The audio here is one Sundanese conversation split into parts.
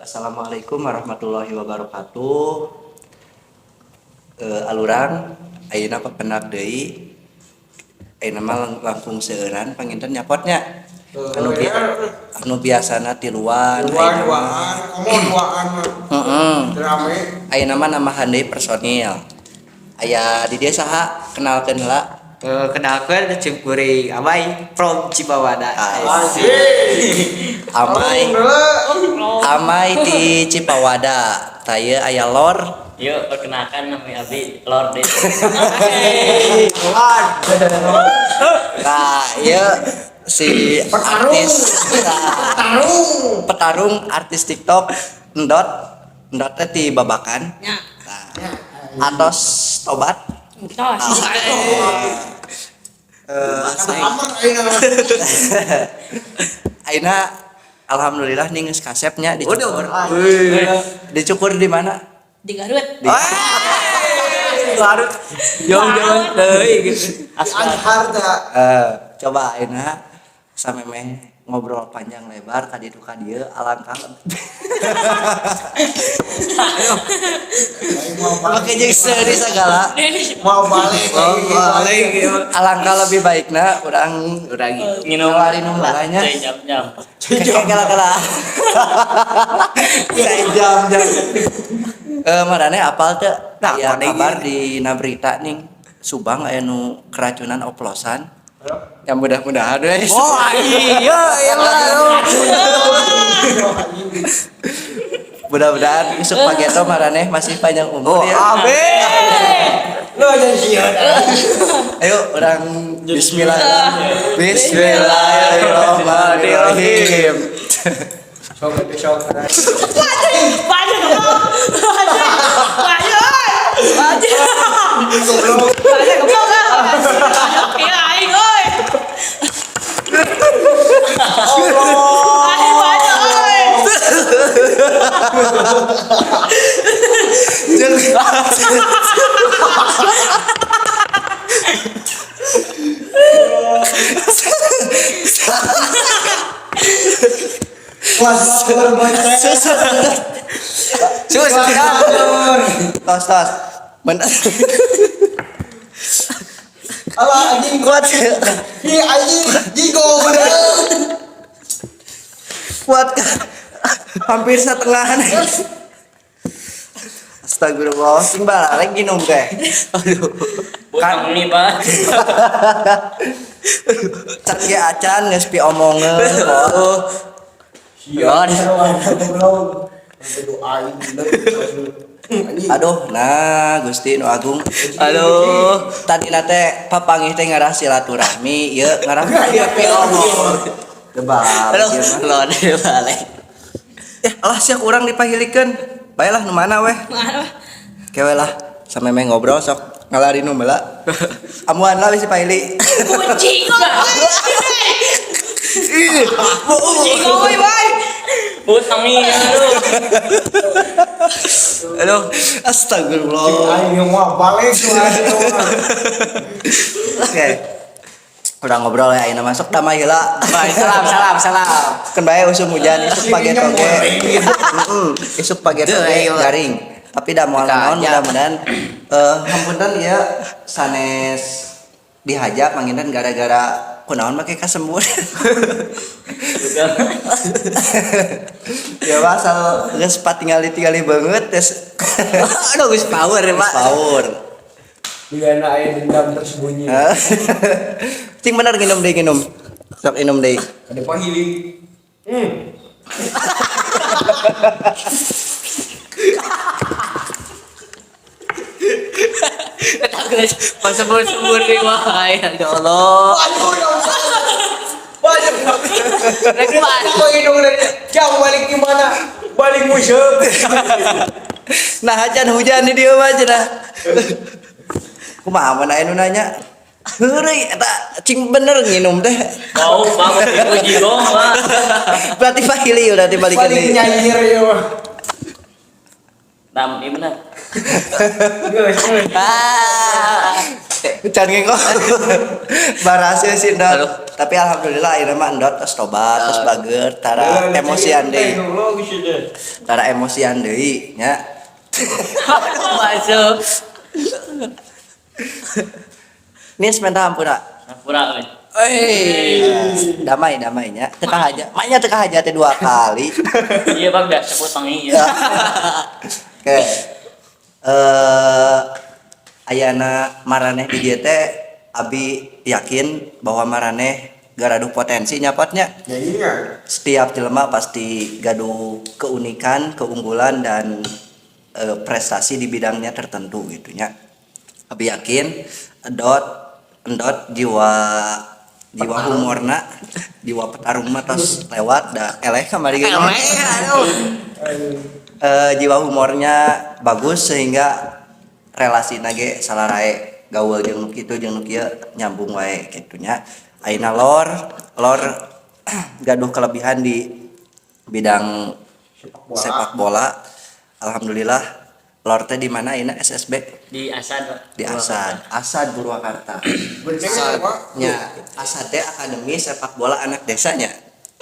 Assalamualaikum warahmatullahi wabarakatuh. Alurang ayeuna papendak deui. Ayeuna mah langkung seueuran panginten nyapotnya. Anu biasana tiluan Duaan, ayeuna mah. Duaan, komo duaan mah. Heeh. Rame. Ayeuna mah nambahan deui personil. Aya di dieu saha? Kenalkeun heula. Kenalkan cim kuring Amai from Cipawada. Asik. Amai. Amai di Cipawada. Tah ieu aya Lor. Yuk, perkenalkan namanya Abi Lord. Nah, ieu si Petarung. artis nah, Tarung. Petarung artis TikTok Endot. Endot teh ti Babakan. Nya. Nah, atos tobat. Tos. Aman ayeuna. Ayeuna alhamdulillah nih geus kasepnya dicukur. Dicukur di mana? Di Garut. Di Garut. Jauh-jauh deui gitu. Azhar teh. Coba ayeuna samemeh ngobrol panjang lebar ka ditu ka dieu alangkah Mau make jeung seuri sagala. Mau balik. Oh, balik gitu. Alangkah lebih baikna urang Urang Nginum ngawarinum heula nya. Cai jam-jam. Kayak kala kala jam jam. Marane apal teu? Nah, Aya mana kabar ieu? di berita nih Subang aya nu keracunan oplosan. Ya mudah-mudahan we. Oh, iya, iya lah. Mudah-mudahan isuk pageto maraneh masih panjang umur Oh, ya. amin. Lu aja sieun. Ayo urang bismillah. Bismillahirrahmanirrahim. Sok sok. Banyak goblok. Banyak. Banyak. Banyak. Banyak goblok. Iya aing euy. Aing banyak euy. Jeung Kelas bocah. susah. Susah. Tos tos. Men Alah anjing. Kuat. Ih anjing jigo bener. Kuat hampir setengahan. Astagfirullah, sing bararek minum teh. Aduh. Butang nih, Pak. Can ge acan geus piomongeun. Oh. Iya. Goblok. Aing bener. Aduh, nah Gusti nu agung. Aduh. Tadi teh papanggih teh ngarah silaturahmi, ieu ngarah piomong. Gebal. Aduh, Ieu mah. lo balik. Eh, alah sia kurang dipahilikeun. Bae lah nu mana weh. Mana? Kewe lah, samemeh ngobrol sok ngalarinum heula. Amuan lah bisi pahili. Kucing kok. Ih, Kucing euy bae. Butang nih, aduh. Aduh. Astagfirullah. Aing yang mau balik tuh aing. Oke. Udah ngobrol ya, ayeuna masuk damai heula. Baik, salam, salam, salam. Keun bae usum hujan isuk pageto ge. Heeh, isuk pageto Deuh, ge ayo. garing. Tapi da moal Teka, naon ya. Mudah-mudahan hapunten ieu sanes dihaja panginten gara-gara kunaon make kasembur. Ya mah asal geus patingali-tingali beungeut geus. Aduh, geus power, Geus Pak. power. Bila aya dendam tersembunyi. Cing bener nginum deui nginum. Sok inum deui. Ada pahili. Eta geus pasembur-sembur deui wae. Ya Allah. Aduh, ya Allah. Banyak. Rek kuat. Kok hidung dari jauh balik gimana? Balik musuh. Nah, acan hujan di dieu mah cenah. Kumaha mun aya nu nanya? Heureuy eta cing bener nginum teh. Bau, Pak, mau jigo, Pak. Berarti pahili udah dibalikan Balik deui. nyair ya. Nah, ini benar. Geus, geus. Ah. Can ngengkol. Barasieun si Endot. Aduh. Tapi alhamdulillah ayeuna mah Endot tos tobat, tos bager, tara emosian deui. Tara emosian deui nya. Aduh, masuk. Nis minta hampura. Hampura we. Eh. Damai damainya. Teu kahaja. Maknya teu kahaja teh dua kali. Iya Pak, biasa putangi ya. Oke. Ayana maraneh di dieu teh abi yakin bahwa maraneh garaduh potensi nyapotnya. Ya iya. Setiap jelema pasti gaduh keunikan, keunggulan dan prestasi di bidangnya tertentu gitu nya. Abi yakin endot endot jiwa jiwa humorna, jiwa petarung mah tos lewat da eleh kamari ge. Eleh, aduh. Jiwa humornya bagus sehingga relasi ge salarae gaul jeung nu kitu jeung nu kieu nyambung wae kitu nya. Ayeuna lor lor gaduh kelebihan di bidang Sepak bola. Sepak bola. Alhamdulillah lor teh di mana ayeuna SSB? Di Asad, Pak. Di Asad. Asad Purwakarta. Benceng ya, Pak. Nya, Asad teh akademi sepak bola anak desanya.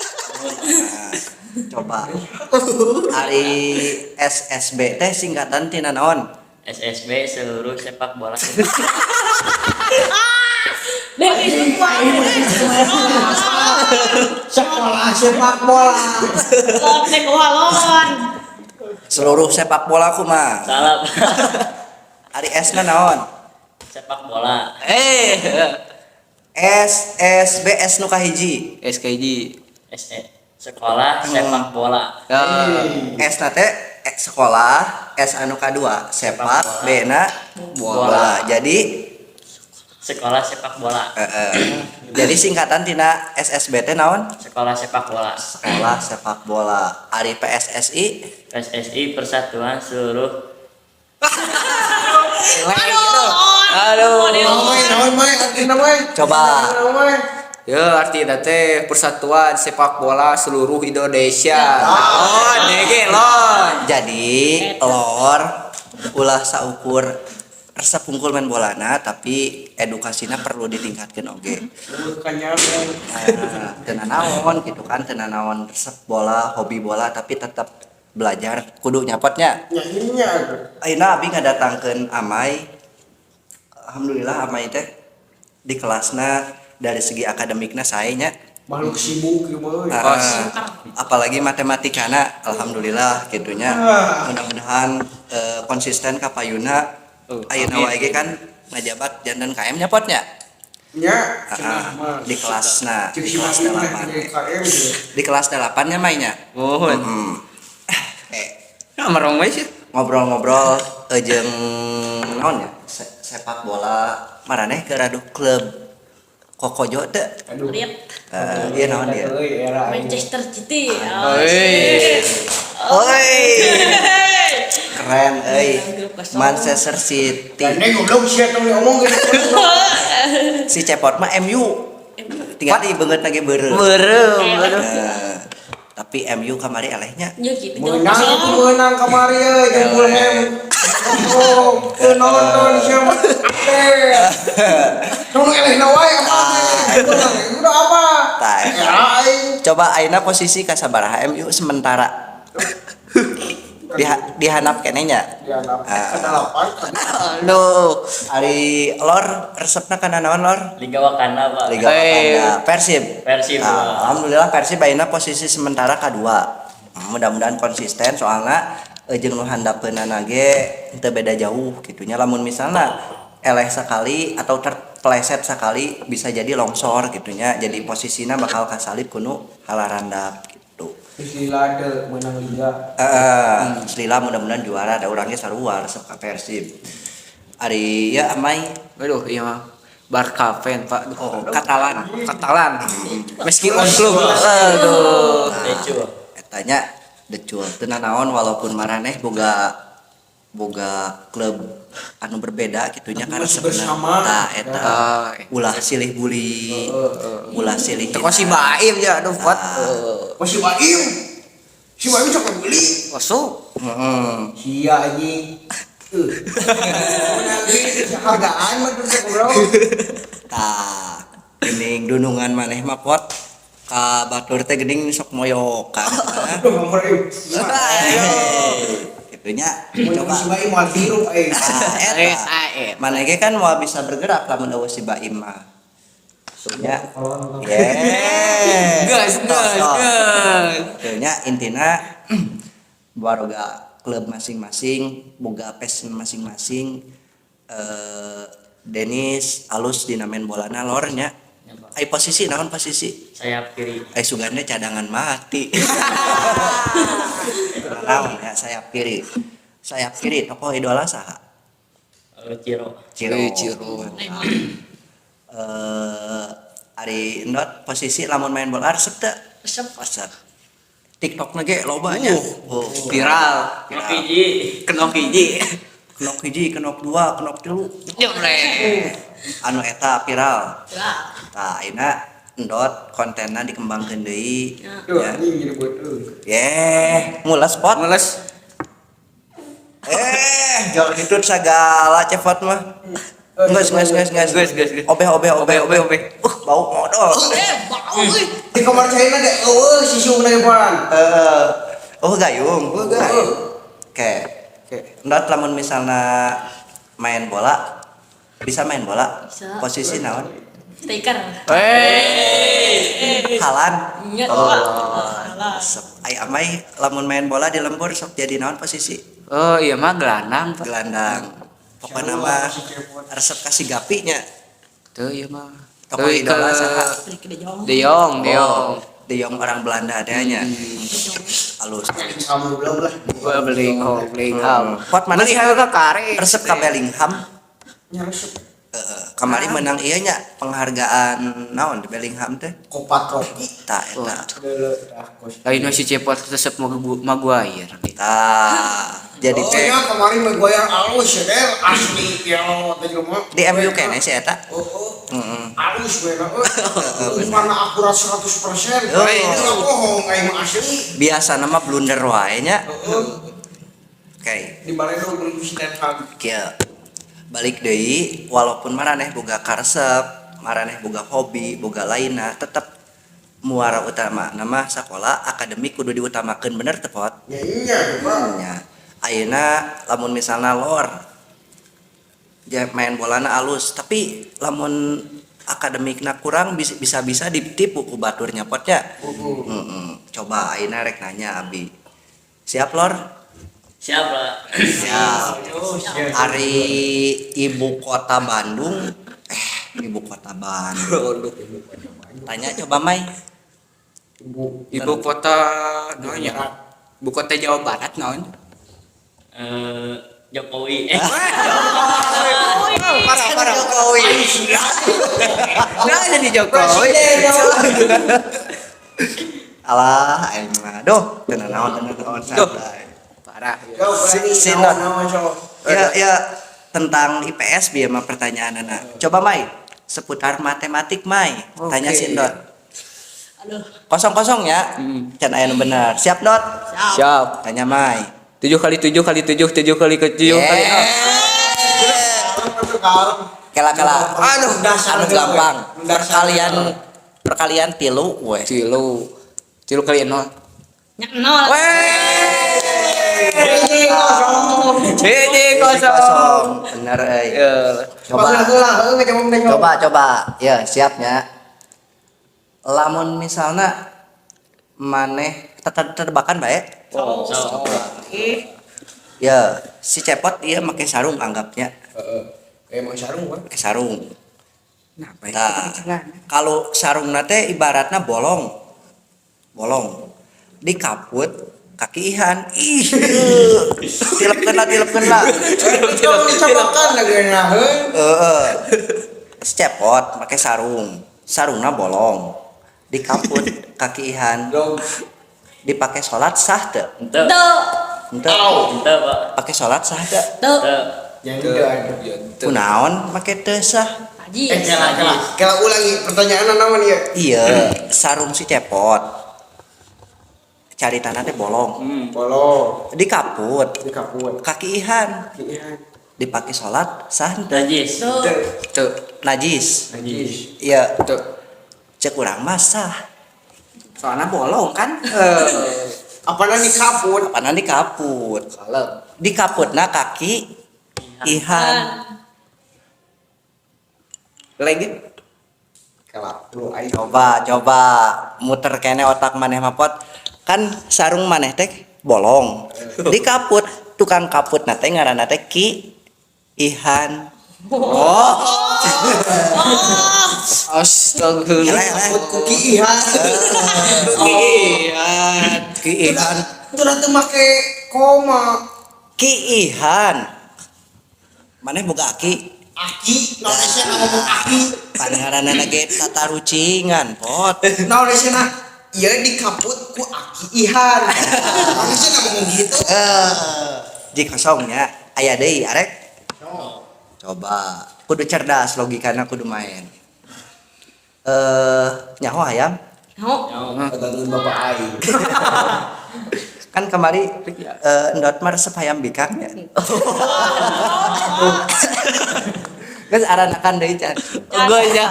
Nah, coba. Ari SSB teh singkatan tina naon? SSB seluruh sepak bola. Dari Sekolah sepak bola. Lon teh lon. Seluruh sepak bola kumaha? Salah, Pak. Ari S na naon? Sepak bola. Eh. S S B S nu kahiji. SKG. SE sekolah sepak bola. Ya. S na teh sekolah, S anu kadua sepak, B na Bola. bola. Jadi Sekolah sepak bola. Jadi singkatan tina SSB teh naon? Sekolah sepak bola. Sekolah sepak bola. Ari PSSI? PSSI Persatuan Seluruh Aduh. Aduh. Naon naon mai artina mai. Coba. Naon mai. Ya, artinya teh Persatuan Sepak Bola Seluruh Indonesia. Oh, dege lon. Jadi lor ulah saukur resep unggul main bolana tapi edukasinya perlu ditingkatkan oge. Bukan nyambung. Nah, teu naon gitu kan, teu naon resep bola, hobi bola tapi tetap belajar kudu nyapotnya. Ya iya. Ayeuna abi ngadatangkeun Amai. Alhamdulillah Amai teh di kelasna dari segi akademikna sae nya. Makhluk sibuk ieu mah euy. Ah, apalagi matematikana alhamdulillah gitunya. Mudah-mudahan konsisten ka payuna. Ayeuna Amin. wae ge kan ngajabat janten KM nya potnya. Nya, Ah, cenah mah. di kelasna, Cek di si kelas Baim mah 8. jadi KM gitu. Di kelas 8 nya mainnya. Mohon. Eh, Nah, merong we sih. Ngobrol-ngobrol jeung naon ya? Sepak bola maraneh garaduh klub Kokojo teu? Aduh. Lihat Eh, ieu naon dia? Euy, era aing. Manchester City. Oi. Oi, keren euy. Manchester City. Gandeng goblok sia tong diomong gitu. Si Cepot mah MU. Tinggal di beungeut lagi beureum. Beureum, aduh. Eh, tapi MU kamari elehnya. Ya gitu. Menang itu menang kamari euy jeung Fulham. Oh, teu nonton sia mah. Teh. Tong elehna wae apa teh? Udah apa? Tah, eta. Era aing. Coba ayeuna posisi kasabaraha MU sementara? Dihanap keneh nya. Dihanap. Ah. Kedalapan. Aduh. Ari lor resepna kana naon lor? Liga Wakanda, Pak. Liga Eh. Wakanda. Persib. Persib, Ah, Pak. alhamdulillah Persib ayeuna posisi sementara kadua. Mudah-mudahan konsisten soalna jeung nu handapeunana ge teu beda jauh gitunya lamun misalna eleh sekali atau terpeleset sekali bisa jadi longsor gitunya, jadi posisinya bakal kasalip kuno halarandap gitu. Lila teu menang liga. Lila mudah-mudahan juara, ada orangnya sarua resep ka Persib. Ari ya Amai. Aduh, iya mah. Barca fan, Pak. Aduh, Oh, Katalan. Katalan. Meski on klub. Aduh. Lucu. Etanya decul teu naon walaupun maraneh boga boga klub anu berbeda gitunya Tapi karena masih sebenarnya bersama. tah eta Ah, ulah silih buli, ulah silih Teko si hina. Baim ya, aduh, Pak. Oh si Baim. Si Baim cok beli. Masuk. Heeh. Sia anjing. Menang hargaan mah terus bro. Tah, geuning dunungan maneh mah pot ka batur teh geuning sok moyokan. Nomor ieu. Kitu nya Coba coba. si Baim moal hirup euy. Ah, eta. Maneh ge kan moal bisa bergerak lamun euweuh si Baim mah. Nya. Yeah. Gas, gas, gas. Kitu nya intina baroga klub masing-masing, boga passion masing-masing. Denis alus dina main bolana lor nya. Ya, Pak. Ai posisi naon posisi? Sayap kiri. Ai sugana cadangan mati. Naon ya sayap kiri. Sayap kiri tokoh idola saha? Ciro. Ciro. Eh, Ciro. Ari Endot posisi lamun main bola resep teu? Resep. Resep. TikTok ge loba nya. Oh, Viral. Kenok hiji. Kenok hiji. Kenok hiji, kenok dua, kenok tilu. Jemre. Anu eta viral. Lah. Tah ayeuna Endot kontenna dikembangkeun deui. Duh, Ya. anjing jadi buat euy. Yeh, mules pot. Mules. Jol hitut sagala cepot mah. Geus geus geus geus. Geus, geus, geus. Obeh obeh obeh Obeh, obeh, obeh. Bau modol. Bau euy. Di kamar caina ge eueuh sisungna ge pan. Oh gayung. Oh, gayung. Oke. Oke. Endot lamun misalna main bola bisa main bola. Bisa. Posisi naon? Striker. Wey. Halan. Nya. Oh. Alah. Sok ai amai lamun main bola di lembur sok jadi naon posisi? Oh iya mah gelandang, Pak. Gelandang. Pokokna mah resep kasih gapi nya. Tuh iya mah. Tokoh Tuh, idola ke saha? Frenkie de Jong. De Jong, De Jong. Oh, De Jong orang Belanda adanya. Halus. Kamu belum lah. Gua Bellingham, Bellingham. Pot mana sih? Bellingham ke kare. Resep ka Bellingham. Nya resep. Heeh, kamari menang iya nya penghargaan naon di Bellingham teh? Kopa trofi. Tah eta. Deuleu tah kos. Lain mah si Cepot resep Maguire. Tah, jadi Oh teh ya kemarin Maguire alus ya der asli ya teh jelema. di MU keneh si eta. Oh, oh. Heeh. Alus we na euy. Mana akurat 100%. Oh. Itu nggak bohong aing mah asli. Biasa nama blunder wae nya. Heeh. Oke, Di Baredo beli si Ten Hag. kieu. Balik deui walaupun maraneh boga karesep, maraneh boga hobi, boga lainna tetep muara utama nama sekolah akademik kudu diutamakeun bener teu pot? Ya iya Pak. Nya. Ayeuna lamun misalna lor ja main bolana alus tapi lamun akademikna kurang bisa-bisa ditipu ku baturnya potnya. Heeh. Coba ayeuna rek nanya abi. Siap lor? Siap lah. Siap. Ari ibu kota Bandung ibu kota Bandung. Tanya coba Mai. Ibu Ibu kota naon ya? Ibu kota Jawa Barat naon? Jokowi. Parah, parah. Jokowi. Nah, jadi Jokowi. Alah, aing mah. Duh, teu naon teu naon Duh. santai. Parah. Jauh Si- si naon Not. naon sok. Ya, ya tentang IPS biar mah pertanyaan anak. Coba Mai, seputar matematik Mai. Tanya Oke. si Dot. Aduh. Kosong-kosong ya. Can aya nu bener. Siap Dot? Siap. Siap. Tanya Mai. 7 kali 7 kali 7 7 kali ke 7 kali nol. Kela kela. Aduh, dasar Anu gampang. Dasar. Perkalian perkalian tilu we. Tilu. Tilu kali nol. Nya nol. Hiji kosong. Hiji kosong. Bener euy. Ya. Coba. Heula heula coba Coba coba. Ya, siapnya. Lamun misalnya maneh tetep tebakan bae. So. Ya, si cepot dia pakai sarung anggapnya, Heeh. Emang sarung kan? pakai sarung. Nah, baik. Nah, kalau sarung teh ibaratnya bolong. Bolong. Dikaput kaki ihan. Ih. Tilepkeun lah, tilepkeun lah. Dicobakan lagi nah. Heeh. Si cepot pakai sarung. Sarungna bolong. Dikaput kaki ihan. Dipakai sholat sah teu? Ente. Teu. Henteu. Ente, Pak. Pakai sholat sah teu? Teu. Ente. Yang Kunaon make teu sah? Haji. Kela kela. Kela ulangi pertanyaan naon ieu? Iya, sarung si cepot. Caritana teh bolong. Bolong. Dikaput. Dikaput. Kaki Ihan Iya. dipakai sholat sah henteu? Najis. Tuh. Teu. Najis. Najis. Iya, Teu. cek urang mah sah. Soalnya bolong kan? Apana dikaput? Apana dikaput. Kalem. Dikaputna kaki Ihan. Lagi. Kelap lu aing. Coba coba muter kene otak maneh mah pot. Kan sarung maneh teh bolong. Dikaput, tukang kaput teh ngaranna teh Ki Ihan. Oh. Astagfirullah. Eleh, eleh. Kaput ku Ki Ihan. Iya. Ki Ihan. Itu nanti make koma. Ki Ihan. Maneh boga aki. Aki, naon sia ngomong aki. Pangaranna ge tatarucingan pot. Naon sia ieu dikaput ku Aki Ihan. Naon sia ngomong gitu. Ji kosongnya aya deui arek. Coba kudu cerdas logikana kudu main. Nyaho hayam. Oh. Kata bapak aing. Kan kemari endot mah resep hayam bikang ya. Geus aranakan deui can. Gue ya.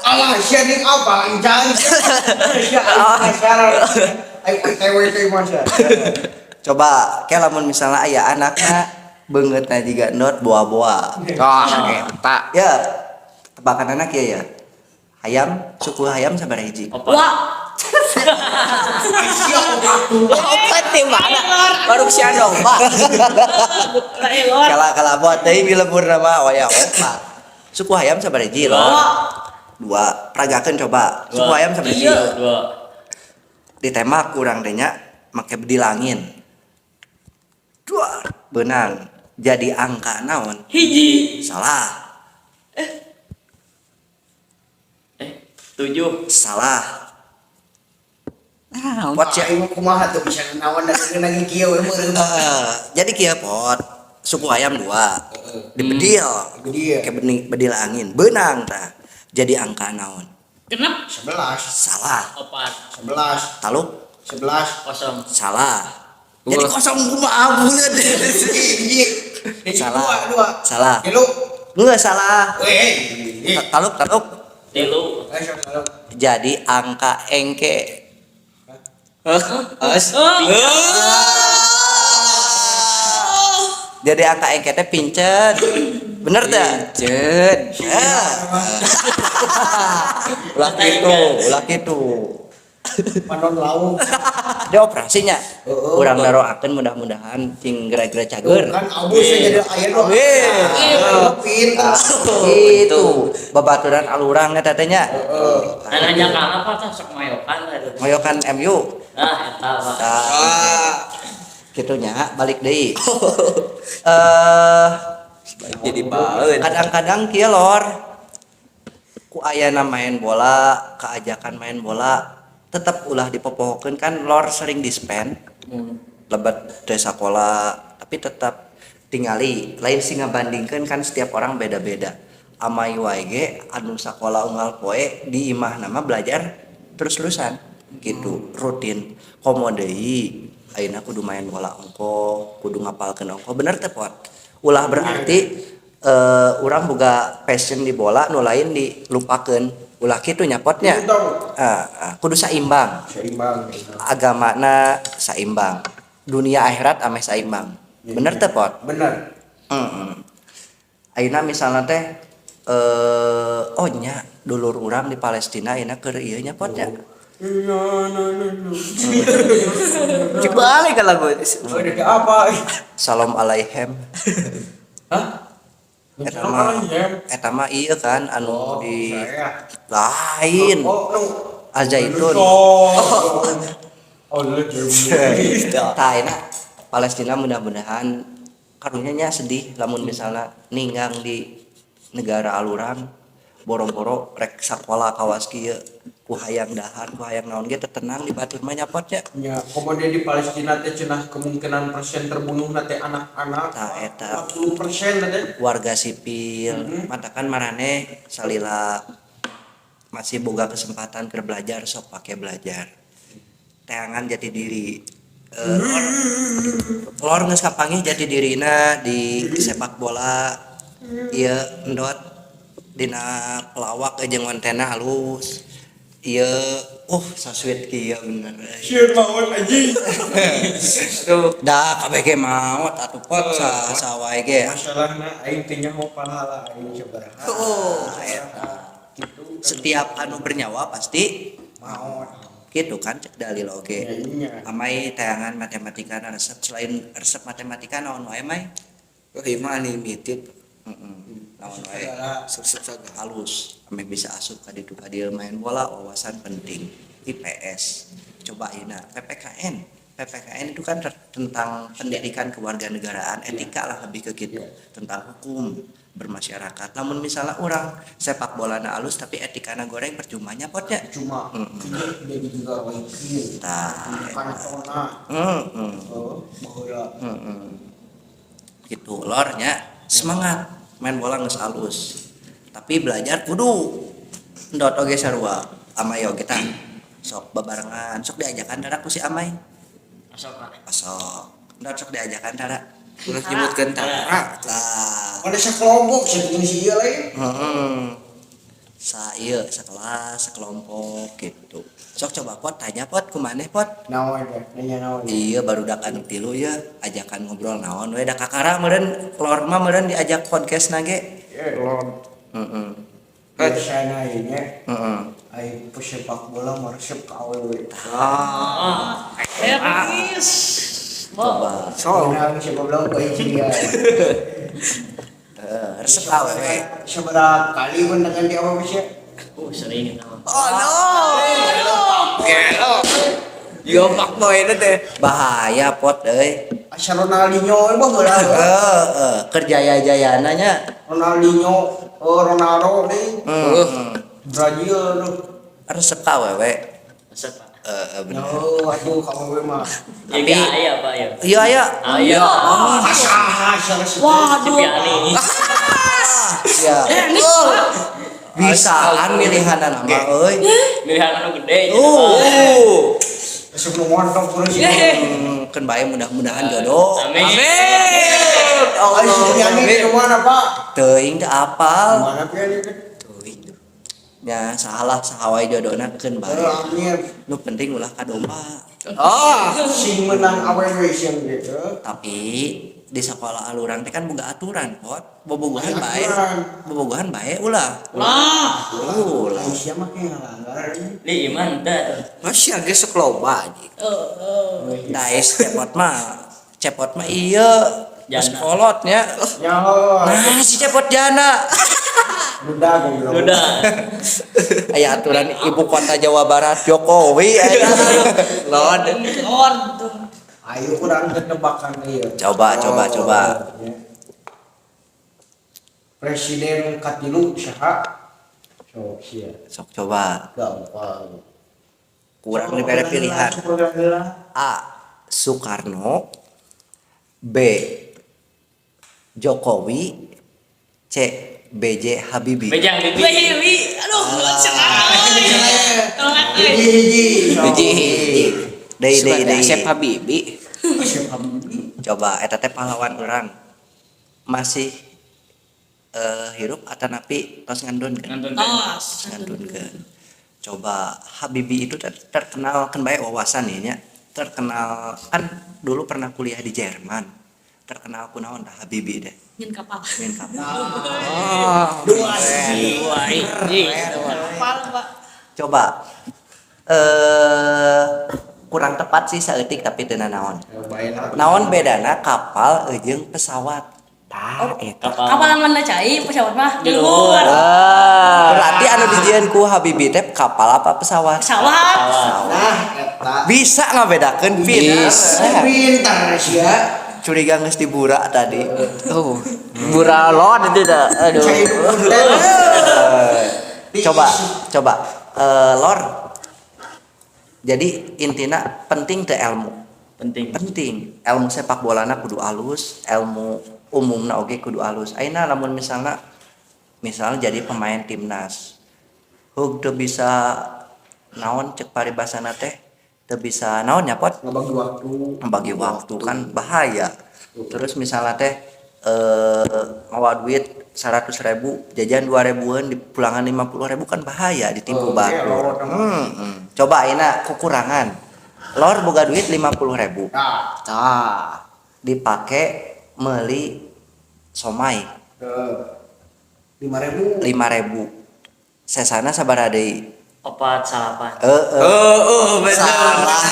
Alah sia ning apa encan. Sia aing penasaran. Aing OTW teh mah sia. Coba ke lamun misalnya aya anakna beungeutna jiga endot boa-boa. Wah, eta. Ya, tebakan anak ya ya. Hayam, suku hayam sabaraha hiji? Opat. Wah. Sia opat tuh. Opat di mana? Baru sia domba. Elor. Kala kala buat deui di lembur nama waya opat. Suku hayam sabaraha hiji lor? Dua. Peragakeun coba. Suku Dua. hayam sabaraha hiji? Dua. Ditembak kurang teh nya make bedil angin. Dua. Beunang. Jadi angka naon? Hiji. Salah. 7. Salah. Naon? Pot sia. Aing mah kumaha tuh bisa naon da lagi kieu we meureun. Jadi kieu pot. Suku ayam dua. Dibedil. Bedil. Kayak bedil angin. Beunang tah. Jadi angka naon? Genep. 11, Salah. 4. 11, Taluk 11. 0. salah. Jadi Dua. kosong kumaha buleud. Hiji. Hiji, Salah. Dua, dua. Salah. Tilu. Enggak salah. Weh. Taluk taluk. 3. Eh, sok, sok. Jadi angka engke. As. Oh. Jadi angka engke teh pincet. Bener teh? Pincet. Ya. Ulah kitu, ulah kitu. Panon laung. Dia operasinya. Heeh. Urang daroakeun mudah-mudahan cing geura-geura cager. Kan abus jadi aya nu. Weh. Pinter. Itu babaturan alurang eta teh nya. Heeh. Nanya ka apa tah sok mayokan tah. Moyokan MU. Ah, eta Pak. Tah, kitu nya balik deui. Jadi baeun. Kadang-kadang kieu lor ku ayana main bola, keajakan main bola tetep ulah dipopohokeun kan lor sering dispen. Lebet teu sakola tapi tetap tingali lain sih ngabandingkeun kan setiap orang beda-beda. Amai wae ge anu sakola unggal poe di imah nama belajar terus-terusan gitu rutin komo deui ayeuna kudu main bola ongko kudu ngapalkeun ongko bener teh pot ulah berarti urang boga passion di bola nu lain dilupakeun ulah kitu nya potnya. Gitu dong. Kudu saimbang. Seimbang. Agamana saimbang dunia akhirat ameh saimbang bener teh pot. Bener. Heeh. Ayeuna misalna teh oh nya dulur urang di Palestina ayeuna keur ieu nya pot nya. Cek balik ke lagu. Oh, ini apa? Salam alaihem. Hah? Eta mah eta mah ieu kan anu di Saya. lain Oh, nu. Al Zaitun. Oh. Oh, lu jadi. Tah ayeuna Palestina mudah-mudahan karunya nya sedih lamun misalnya ninggang di negara alurang boro-boro rek sakola kawas kieu ku hayang dahar ku hayang naon ge tenang di batur mah nyapot nya. Ya, komo di Palestina teh cenah kemungkinan persen terbunuh teh anak-anak. Tah eta. 40% teh. Warga sipil matakan maraneh salila masih boga kesempatan keur belajar sok pake belajar. Teangan jati diri. Eh, lor, lor geus kapanggih jati dirina di sepak bola. Ieu endot dina pelawak jeung kontenna halus. Ieu sasweet kieu bener euy. Sieun maot anjing. Aduh. Da kabeh ge maot atuh pot sa sawae ge. Masalahna aing teh nyaho pahala aing sabaraha. Oh, eta. Gitu. Setiap anu bernyawa pasti maot. Gitu kan cek dalil oge. Ya iya. Amai tayangan matematika resep, selain resep matematika naon wae, Mai? Oh, ieu mah unlimited. Heeh. Naon wae? Segala. Resep sagala. Halus ame bisa asup ka ditu ka dieu, main bola, wawasan penting. IPS coba ayeuna PPKN. PPKN itu kan tentang pendidikan kewarganegaraan, etika lah, lebih ke gitu, tentang hukum bermasyarakat. Namun misalnya orang sepak bola na alus tapi etikana goreng, percumanya potnya. Cuma jadi juga Roy Keane. Tah. Cantona. Oh, baheula. Gitu lornya, semangat main bola geus alus tapi belajar kudu. Ndot oge sarua, Amai oge tah sok babarengan, sok diajakan tara ku si Amai. Masuk, Pak. Sok ndot, sok diajakan tara. Ulah nyebutkeun tara. Tah. Mana sakelompok sih jeung si ieu lain. Heeh. Sa ieu sakelas, sekelompok gitu. Sok coba pot, tanya pot kumaneh pot. Naon teh? Nanya naon? Iya, barudak anu tilu ya, ajakan ngobrol naon we, da kakara meureun lor mah meureun diajak podcast na ge. Eh, lon. Heeh. Biasana ieu nya Heeh. aing pesepak bola mah resep ka awewe. Ah. Serius. Coba. So. Menang sepak bola ku aing dia. Eh, resep awewe. Sabaraha kali menangan di awewe sih? Sering itu. Oh no. Gelo. Yo fuckboy itu teh. Bahaya pot euy. Asa Ronaldinho we baheula. Heeh, keur jaya-jayana nya. Ronaldinho, oh Ronaldo deui. Heeh. Brazil tuh. Resep ka awewe. Resep, Pak. Heeh, bener. Oh, atuh ka awewe mah. Ya gak aya, Pak, ya. Iya aya. Aya. Asa asa resep. Si Waduh. Piani. Ya. Eh, ini Pak. Bisaan milihanan mah euy. Milihan anu gede. Resep nu montok terus. Keun bae, mudah-mudahan jodoh. Amin. Amin. Ayo si Piani di mana, Pak? Teuing teu apal. Mana Piani teh? Teuing. Ya salah saha wae jodohna keun bae. Eh, amin. Nu penting ulah kadomba. Oh. Sing menang awewe sing gitu. Tapi di sekolah urang teh kan boga aturan pot, bobogohan bae. Aturan. Bobogohan bae ulah. Lah. Ulah. Aisyah mah kayak ngalanggar. Di iman teh. Masih agak sok loba anjing. Eh, Daes cepot mah, cepot mah iya geus Jana. kolotnya. Nyaho. Nah, si cepot jana. Duda goblok. Udah. Aya aturan ibu kota Jawa Barat Jokowi aya. Lord. Lord tuh. Ayo kurang tebakan ieu. Coba, coba, coba. Ya. Presiden katilu saha? Sok sia. Sok coba. Gampang. Kurang diberi pilihan. A. Soekarno, B. Jokowi, C. B.J. Habibie. Bejang bibi. Wih, aduh, cenah. Tolong euy. Hiji Hiji hiji. Deui deui deui. Asep Habibie. Asep Habibie. Coba eta teh pahlawan urang. Masih hirup atanapi tos ngandunkeun? Ngantun. Tos. Ngandunkeun. Coba Habibie itu terkenal kan bae wawasan ya nya. Terkenal kan dulu pernah kuliah di Jerman. Terkenal kunaon dah Habibie deh. Nyin kapal. Main kapal. Oh. Dua sih. Dua hiji. Kapal, Pak. Coba kurang tepat sih saeutik tapi teu nanaon. Naon bedana kapal jeung pesawat? Tah eta. Kapal. Kapal mana cai, pesawat mah Di luhur. Berarti anu dijieun ku Habibie teh kapal apa pesawat? Pesawat. Nah, eta. Bisa ngabedakeun, pinter. Bisa. Pintar sia. Curiga geus dibura tadi. Oh. Buralon itu dah. Aduh. Cai punten. Coba, coba lor. Jadi intina penting teh ilmu. Penting. Penting. Ilmu sepak bolana kudu alus, ilmu umumna oge kudu alus. Ayeuna lamun misalnya misalnya jadi pemain timnas. Hug teu bisa naon cek paribasana teh Teu bisa naon nya, Pot? Ngabagi waktu. Membagi waktu kan bahaya. Terus misalnya teh mawa duit 100 ribu, jajan 2 ribuan, di pulangan 50 ribu, kan bahaya ditipu Oh, batur. iya, lor. Coba ayeuna kekurangan. Lor boga duit 50 ribu. Nah, Tah. Dipake meuli somai. 5 ribu. 5 ribu. Sesana sabaraha deui? Opat salapan. Eh. Oh, bener. Salah.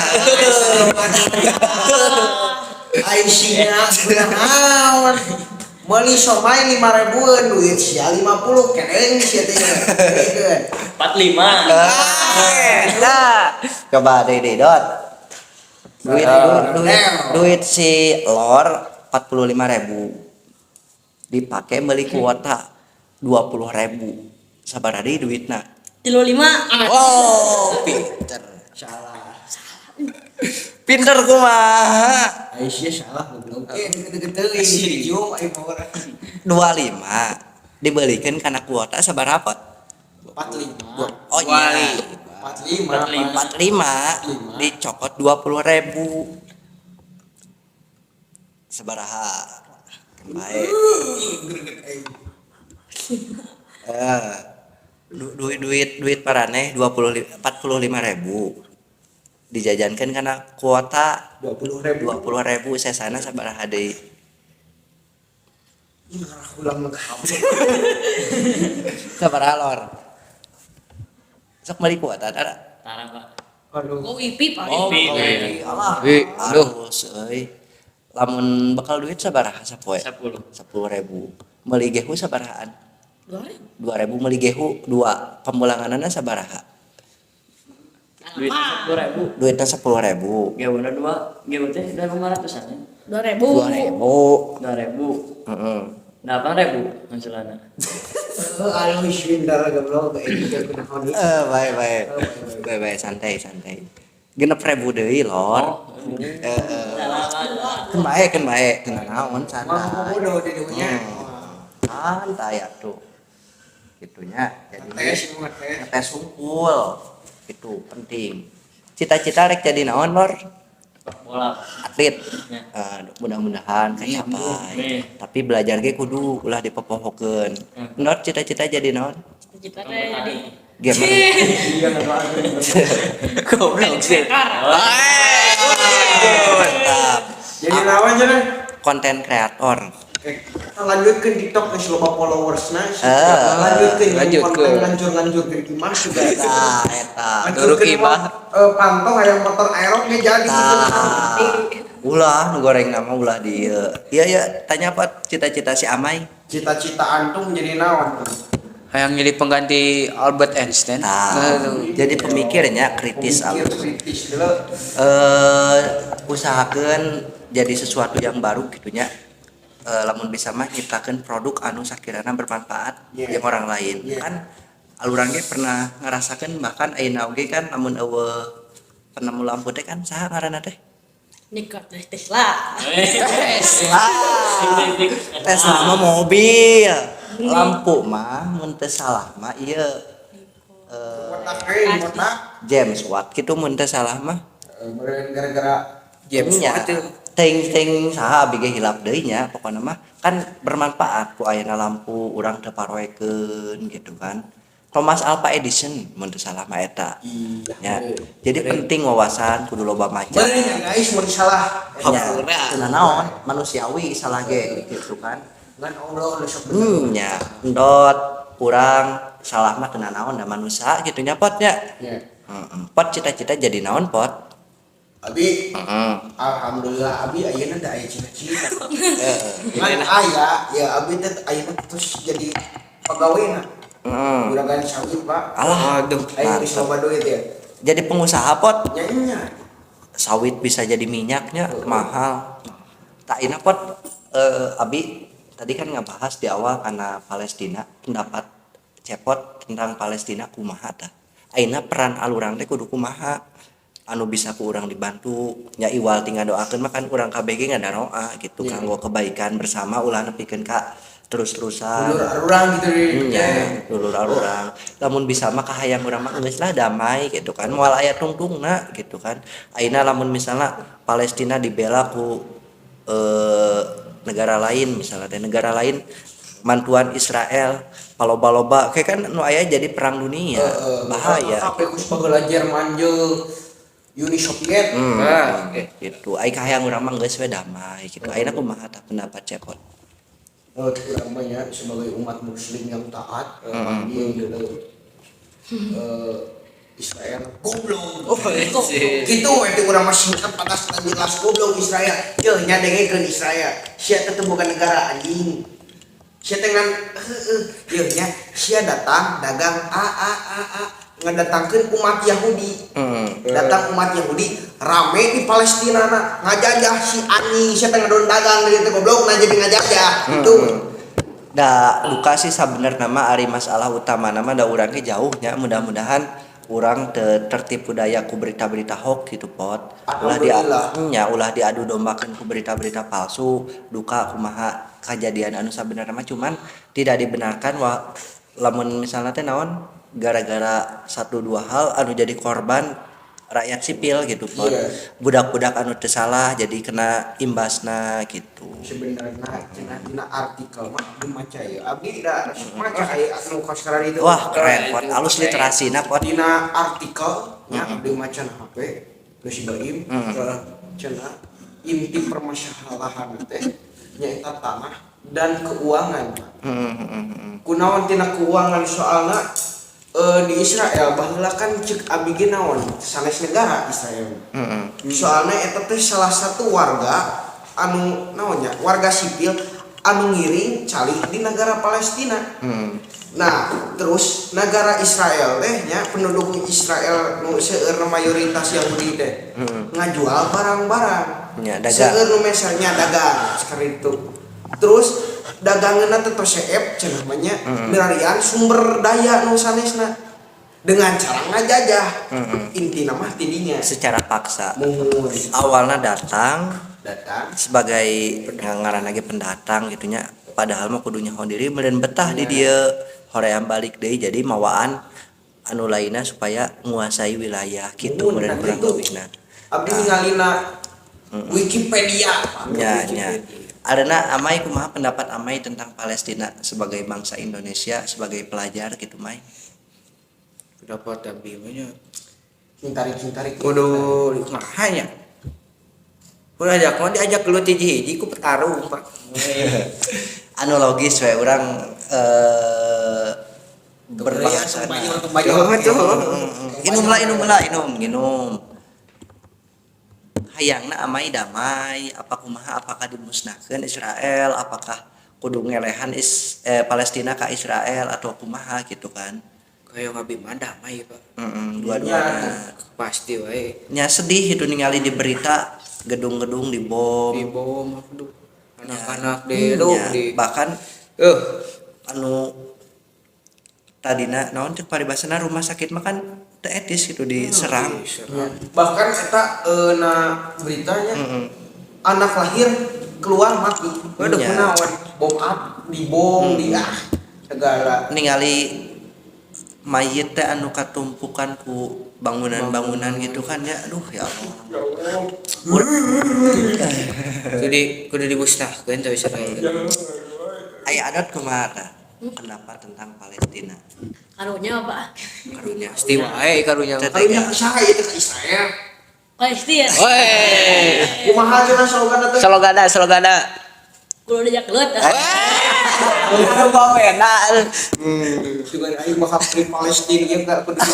Aisyah naon? Meuli somai 5 ribuan, duit sia 50 kedeng sia teh. 45. Nah, coba deh deh dot. Duit duit duit, duit si Lor 45 ribu dipakai beli kuota 20 ribu, sabaraha deui duitna? 35. Oh, pinter. Salah. Pinter kumaha? Aisyah salah goblok. Eh, deket-deket teuing dicium aing mah urang. 25 dibelikan karena kuota sabaraha? 45. Oh iya. 45. 45 dicokot 20 ribu, sabaraha? Kan baik eh duit duit duit maraneh 20 45 ribu dijajankan karena kuota 20 ribu. 20 ribu, sesana sabaraha deui? Ih, ngarah ulang kabeh. Sabaraha, Lor? Sok meuli kuota tara? Tara, Pak. Aduh. Go wifi, Pak. Oh, Wifi. alah. Wih, aduh. Harus euy. Lamun bekal duit sabaraha sapoe? 10. 10 ribu. Meuli gehu sabarahaan? 2 ribu. 2 ribu meuli gehu dua, pemulanganana sabaraha? Duit 10 ribu. Duitnya 10 ribu. Gewuna dua, gewu teh 2.500-an ya. 2 ribu. 2 ribu. 2 ribu. Heeh. 8 ribu hasilana. Eh, aduh pintar goblok kayak gitu kunaon. Eh, baik baik baik baik, santai santai. 6 ribu deui, Lor. Eh, kan bae, kan bae, teu naon, Mah santai. bodoh di dunia. Santai atuh gitunya, jadi Tes ngetes. Ngetes hungkul itu penting. Cita-cita rek jadi naon, Lor? Bola. Atlet. Ya. Eh, mudah-mudahan kecapai. Amin. Tapi belajar ge kudu ulah dipopohokeun. Nor, cita-cita jadi naon? Cita-cita teh jadi Gamer. Goblok sih. Mantap. Jadi lawan cenah. Konten kreator. Eh, kita lanjutkeun TikTok geus loba followersna. Eh, Lanjutkeun lanjutkeun. konten ngancur-ngancurkeun imah juga. Eta eta. Turuk Hancurkeun imah. Pantau hayang motor aerok ge jadi gitu. Tah. Ulah nu goreng nama ulah di ieu. Iya iya, tanya apa cita-cita si Amai? Cita-cita antum jadi naon? Hayang jadi pengganti Albert Einstein. Nah, Aduh. jadi pemikirnya kritis. Pemikir Alus. kritis dulu. Usahakan jadi sesuatu yang baru gitunya. Lamun bisa mah nyiptakeun produk anu sakirana bermanfaat Yeah. jeung orang lain. Yeah. Kan alurang ge pernah ngerasakeun, bahkan ayeuna oge kan lamun euweuh penemu lampu teh kan saha ngaranna teh? Nikola Tesla. Tesla. Tesla mah mobil. Lampu mah mun teu salah mah ieu Botak euy, botak. James Watt gitu mun teu salah mah. Eh, gara-gara James Nya, Watt tuh. Ting ting saha abi ge hilap deui nya, pokona mah kan bermanfaat ku ayeuna lampu urang teu paroekeun gitu kan. Thomas Alva Edison mun teu salah mah eta. Iya. Ya. Jadi penting wawasan, kudu loba maca. Bener ya guys, mun salah. Ya, Hampura. teu naon, manusiawi salah ge gitu kan. Ngan Allah nu sok bener. Nya, endot kurang salah mah teu naon da manusia gitu nya, Pot, nya. Ya. Heeh. Pot, cita-cita jadi naon, Pot? Abi, Heeh. alhamdulillah abi ayeuna da aya cita-cita. Ngan aya, ya abi teh ayeuna terus jadi pegawai. Heeh. Juragan sawit, Pak. Alah, Aduh. Ayo geus mantap. loba duit ya. Jadi pengusaha, Pot. Nya nya. Sawit bisa jadi minyaknya mahal. Tak ina, Pot, abi tadi kan ngebahas di awal karena Palestina, pendapat Cepot tentang Palestina kumaha tah? Ayeuna peran alurang teh kudu kumaha? Anu bisa ku urang dibantu nya, iwal tinggal doakeun mah kan urang kabeh ge ngadaroa gitu Iya. kanggo kebaikan bersama, ulah nepikeun ka Terus-terusan. Dulur arurang gitu di Nya, dulur arurang. Lamun bisa mah kahayang urang mah geus lah damai gitu kan. Moal aya tungtungna gitu kan. Ayeuna lamun misalnya Palestina dibela ku negara lain, misalnya teh negara lain mantuan Israel paloba-loba kayak kan nu aya jadi perang dunia, bahaya. Kabeh ku baheula Jerman jeung Uni Soviet. Nah, oke. Gitu, ai kahayang urang mah geus we damai gitu. Ayeuna kumaha tah pendapat Cepot? Menurut urang mah ya, sebagai umat muslim yang taat, panggil gitu. Israel goblok. Oh, iya. Gitu we urang mah singkat, patas dan jelas, goblok Israel. Yeuh nya, dengekeun Israel. Sia teh bukan negara, anjing. Sia teh ngan heueuh yeuh nya, sia datang dagang a a a a ngadatangkeun umat Yahudi. Datang umat Yahudi rame di Palestina na ngajajah si anjing. Sia teh ngadon dagang dari teh goblok, nah jadi ngajajah gitu. Da duka sih sabenerna mah, ari masalah utama nama da urang ge jauhnya, mudah-mudahan urang teu tertipu daya ku berita-berita hoax gitu, Pot. Ulah di Alhamdulillah. Nya, ulah diadu dombakeun ku berita-berita palsu. Duka kumaha kejadian anu sabenerna mah, cuman tidak dibenarkan wa lamun misalnya teh naon gara-gara satu dua hal anu jadi korban rakyat sipil gitu, Pot. Iya. Budak-budak anu teu salah jadi kena imbasna gitu. Sebenarnya cenah dina artikel mah dimaca ya, abdi tidak maca aya anu kasekarang itu. Wah, keren, Pot, Itu alus keren. literasina, Pot. Dina artikel nya abdi maca na HP geus si Baim, cenah inti permasalahan teh nyaeta tanah dan keuangan. Kunaon tina keuangan? Soalna di Israel baheula kan cek abi ge naon sanes negara Israel. Soalnya eta teh salah satu warga anu naonnya warga sipil anu ngiring calik di negara Palestina. Nah, terus negara Israel teh nya, penduduk Israel nu seueur mayoritas Yahudi teh ngajual barang-barang. Nya, dagang. Seueur nu mesernya dagang sekarang itu. Terus daganganna teh tos seep cenah mah nya, milarian sumber daya nu sanesna dengan cara ngajajah. Intina mah tidinya. Secara paksa. Muhun. Awalnya datang Datang sebagai ngaran lagi pendatang gitunya, padahal mah kudu nyaho diri meureun betah di dieu, hoream balik deui jadi mawaan anu lainna supaya nguasai wilayah gitu. Muhun, meureun nah, kurang gitu. leuwihna. Abdi ningalina Wikipedia. Nya nya. Adana Amai, kumaha pendapat Amai tentang Palestina sebagai bangsa Indonesia, sebagai pelajar gitu, Mai? Pendapat abdi mah nya. Cingtarik cingtarik. Kudu kumaha nya? Kudu ajak mah diajak gelut hiji-hiji ku petarung, Pak. Anu logis we urang berbahasa. Tuh, tuh. Inum lah, inum lah, inum, minum. Hayangna Amai damai apa kumaha? Apakah dimusnahkan Israel, apakah kudu ngelehan Palestina ke Israel atau kumaha gitu kan? Kayak abdi mah damai, Pak. Dua-duanya. Pasti wae. Nya, sedih itu ningali di berita gedung-gedung dibom. Di bom, aduh. Anak-anak di aduh Ya, di bahkan anu tadina naon cek paribasana rumah sakit mah kan teu etis gitu diserang. Diserang. Bahkan eta na beritanya anak lahir keluar mati. Waduh, Iya. kunaon bom up di bom di ah segala. Ningali mayit teh anu katumpukan ku bangunan-bangunan gitu kan ya, aduh, ya Allah. Jadi kudu dimusnahkeun tuh Israel. Aya adat kumaha tah pendapat tentang Palestina? Karunya apa? Karunya. Pasti wae karunya. Teteh. Karunya ke saha ieu teh, ke Israel? Palestina. Woi. Kumaha cenah slogan teh? Slogana, slogana. Kudu diajak gelut. Aduh, bawena. Juga aing mah di Palestina ieu enggak kudu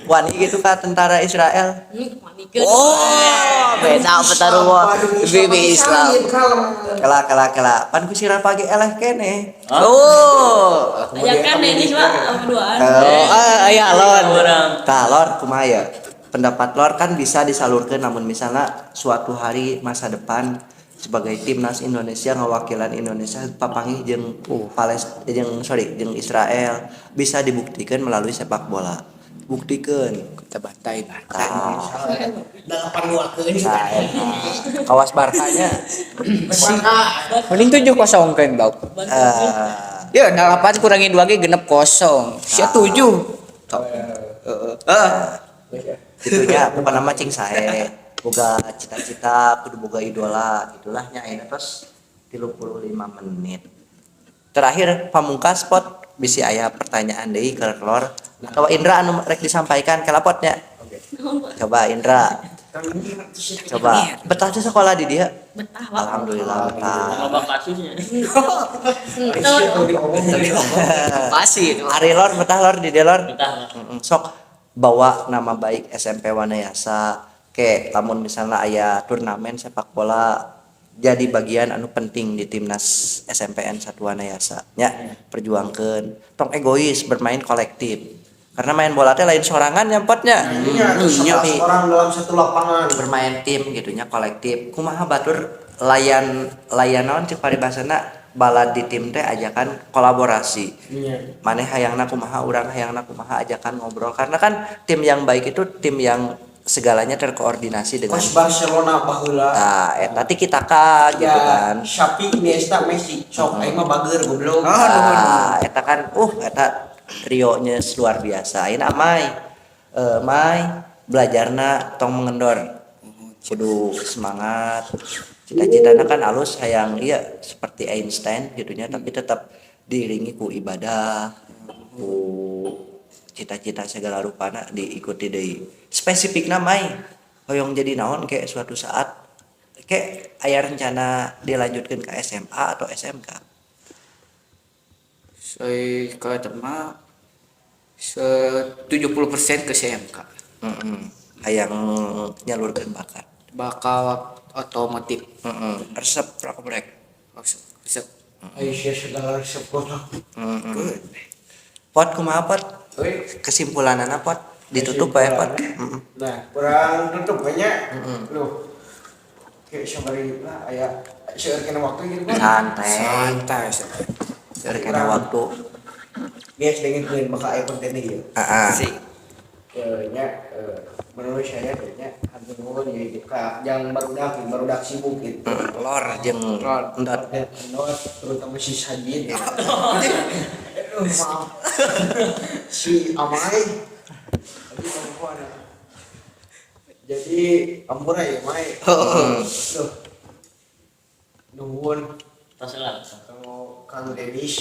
Wani gitu ka tentara Israel? Manikeun. Oh, beda petarung BB Islam. Kalem. Kela kela kela, pan ku sirah pagi eleh kene. Oh. Aya kan ini Pak berduaan. Oh, ah, aya lon. Orang. Tah, Lor, kumaha ya pendapat Lor? Kan bisa disalurkan namun misalnya suatu hari masa depan sebagai timnas Indonesia ngawakilan Indonesia papanggih jeung Palestina, jeung, sorry, jeung Israel, bisa dibuktikan melalui sepak bola. Buktikeun. Kita bantai. Tah. 8-2 keun. Nah, eta. Kawas Barkanya. Mending 7-0 kan, Bau. Eh, Ya, 8 kurangi 2 ge genep kosong. Sia 7. Heeh. Heeh. Gitunya bukan nama cing sae. Boga cita-cita, kudu boga idola gitulah nya. Ayeuna terus 35 menit. Terakhir pamungkas, Pot, bisi aya pertanyaan deui ke Lor atau Indra anu rek disampaikan ke Lapotnya. Coba Indra, coba. Betah tuh sekolah di dia? Betah, Pak. Alhamdulillah betah. Loba kasusnya. Pasti itu. Ari Lor betah, Lor, di dia, Lor? Betah, Pak. Sok bawa nama baik SMP Wanayasa ke lamun misalnya aya turnamen sepak bola, jadi bagian anu penting di timnas SMPN 1 Wanayasa nya. Perjuangkeun, tong egois, bermain kolektif karena main bola teh lain sorangan nyampotnya. Iya, Tapi 11 orang dalam satu lapangan. Bermain tim gitunya, kolektif. Kumaha batur layan layan naon cek paribasana balad di tim teh ajakan kolaborasi. Maneh hayangna kumaha, urang hayangna kumaha, ajakan ngobrol karena kan tim yang baik itu tim yang segalanya terkoordinasi dengan Kos Barcelona baheula. Nah, eta tiki taka gitu Ya, kan. Xavi, Iniesta, Messi. Sok aing mah bager goblok. Nah, eta kan eta trio-nya luar biasa. Ayeuna Mai, Mai belajarna tong mengendor, kudu semangat. Cita-citana kan alus, hayang iya seperti Einstein gitunya, tapi tetap diiringi ku ibadah, ku cita-cita segala rupana diikuti deui. Spesifikna Mai hoyong jadi naon kayak suatu saat, kayak aya rencana dilanjutkan ke SMA atau SMK? Saya ke mah se 70% ke SMK. Hayang nyalurkeun bakat. Bakal otomotif. Resep rokok brek. Resep. Resep. Ayo sia segala resep goblok. Good. Pot, kumaha, Pot? Euy, Kesimpulanana, Pot, ditutup ya, Pot. Nah, kurang tutup banyak. Loh. Kayak sabari lah aya seueur kena waktu gitu kan. Santai. Santai, santai. Seueur kena waktu. Guys, dengerin bakal aya konten ieu. Ah, ah. Sih. Nya menurut saya nya hatur nuhun ya ka yang barudak barudak sibuk gitu. Lor jeung Lor. Endot. Dan Endot, terutama si Sajid. Aduh, maaf. Si Amai. Tadi perempuan ya. Jadi ampura ya Mai. Duh. Nuhun Tos lah. kalau Kang Denis,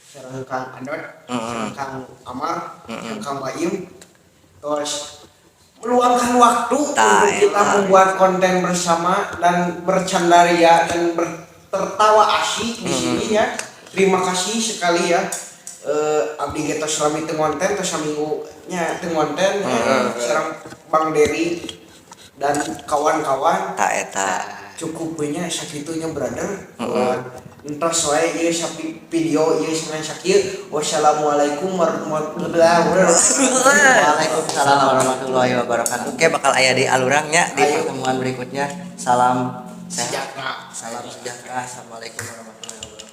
sareng Kang Andot, sareng Kang Amar, sareng Kang Baim, terus meluangkan waktu Tah, untuk kita eta. membuat konten bersama dan bercandaria dan bertertawa asyik di sini ya. Terima kasih sekali ya. Abdi ge tos lami teu ngonten, tos saminggu nya teu ngonten ya. Sareng Bang Dery dan kawan-kawan. Tah eta. Cukup punya sakitunya, brother. Entos wae ieu sapi video ieu sampai sakieu. Wassalamualaikum warahmatullahi wabarakatuh. Waalaikumsalam warahmatullahi wabarakatuh. Oke, bakal aya di alurangnya di Ayo. pertemuan berikutnya. Salam sehat. Sejahtera. Salam sejahtera. Assalamualaikum warahmatullahi wabarakatuh.